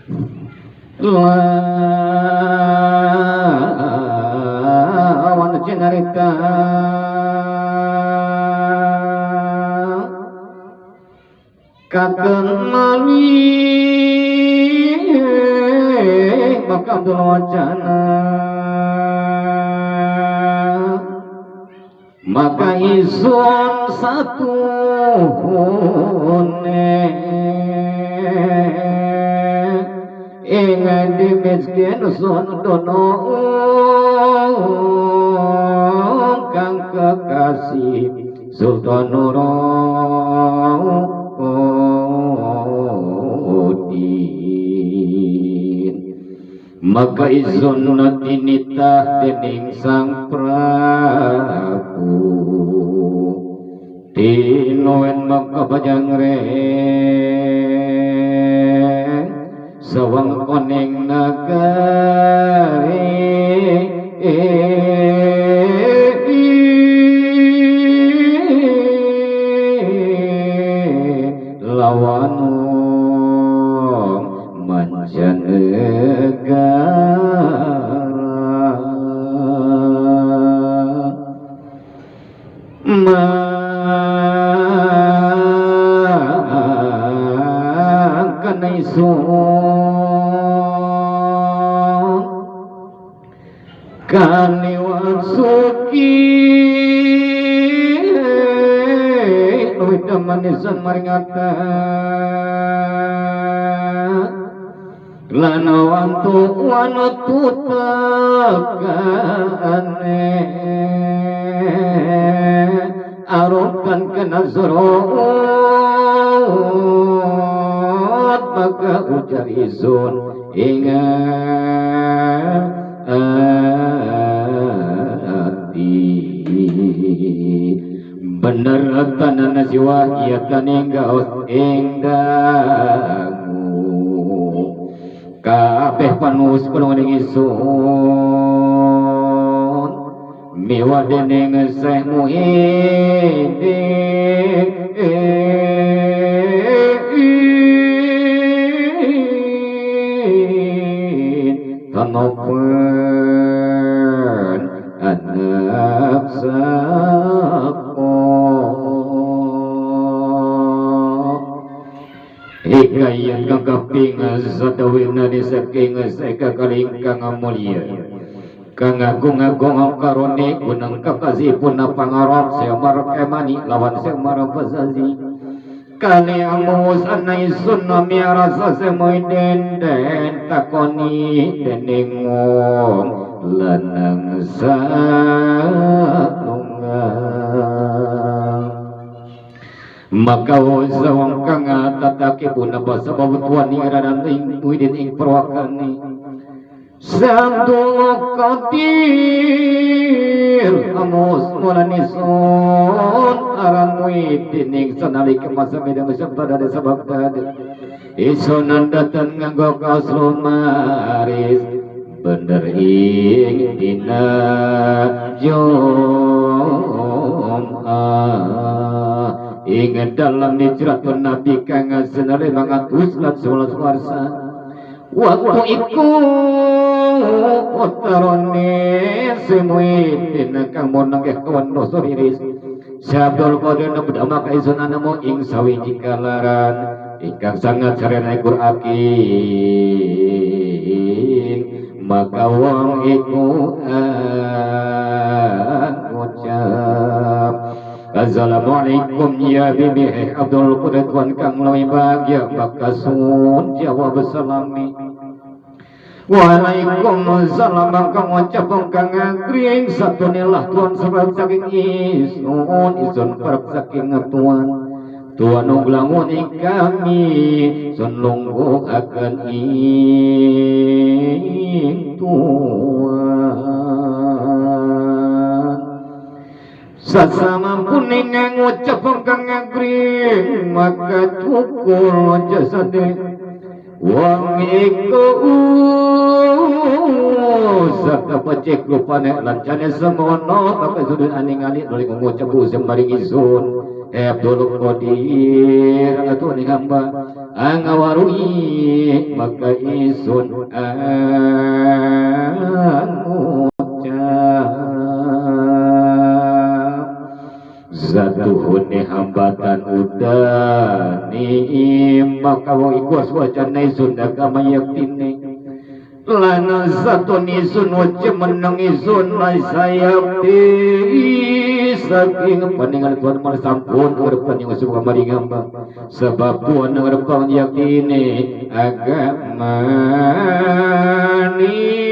Lawan cinarita kakenali maka Abdul Wacana maka isun satu ing di miskin sun dono kang kekasih Sultan Nuruddin maka isun tinitah dening Sang Prabu tinoen maka bajangre sawang koning nagari lawanung mancanegara maka isun kaniwat suki luwih manisan maringata lan wantu wanu tekane arupan kena zorot maka ujar isun ingat ati bener tanan jiwa iya taninggaos ing dangu kabeh panus kula ning isun miwa dening Syekh Muhyiddin tanopen anak sako hikayan kang kaping sadawina ni saking seka kalingkang mulia kang agung-agung karone gunang kakasipun na pangarap sa markemani lawan sa marapasazi kali amus anay sunna miarasa sa moiden den takoni dening wong lanang satunggang maka usawang kang tataki pun nabasa babutuan ni aranan ing muidin ing perwakani Sabdul Qadir amus mulanisun aran muidin ing sanalika masa medang sabda dari sabab tadi isunan datang nganggo kaos lumaris bener ing dina Jumat ing dalam hijratun Nabi kang senale 511 warsa waktu iku utarone semuidin kang monang kawan dosa iris Syabdul Qadir nebda maka isun anamo ing sawiji kalaran ingkang sangat sarena ikur aking maka wong iku ngucap Assalamualaikum ya bibi Abdul Qadir tuan kang luwih bahagia maka sun jawab salami Waalaikumsalam kang ngucap kang ngagring satunilah tuan sebab saking isun isun parep saking tuan tuan unglangun ing kami sun lungguh akan ing tuan sasama kuning ngucap kang ngagring maka cukul jasade wong iku serta pecik rupane lancane semono tapi sudut aning-aning nuli ngucap usem maring isun Abdul Qadir atuh ning hamba angawarui maka isun angucap zatuhune hambatan udani maka wong iku wacana isun agama yaktine lana zatun isun wajah menang isun sayapti saking paningal Tuhan mal sampun ngarepan yang sebuah maringamba sebab Tuhan ngarepan yaktine agama ni.